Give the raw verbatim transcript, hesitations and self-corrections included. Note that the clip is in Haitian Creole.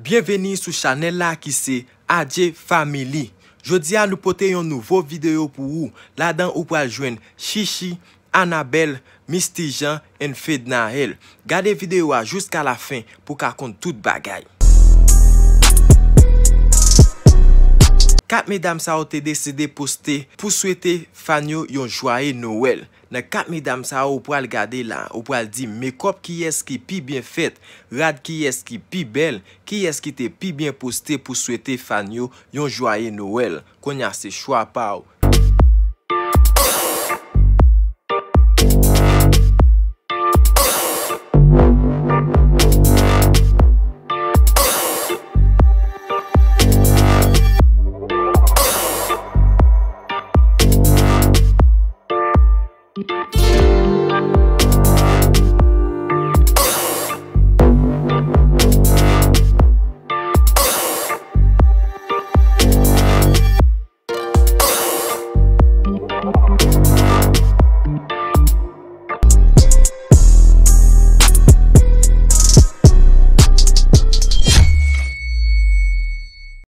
Byenveni sou chanèl la ki se Adje Family. Jodi a nou pote yon nouvo videyo pou ou. Ladan ou pral jwenn Chichi, Anabel, Misty Jean and Fednaelle. Gade videyo a jiska la fen pou ka konn tout bagay. Kat medam sa yo te deside poste pou swete fan yo yon jwaye Nowèl. Nan kat medam sa yo ou pral gade la, ou pral di mekòp kiyès ki pi byen fèt, rad kiyès ki pi bèl, kiyès ki te pi byen poste pou swete fan yo yon jwaye Nowèl. Kounye a se chwa pa w.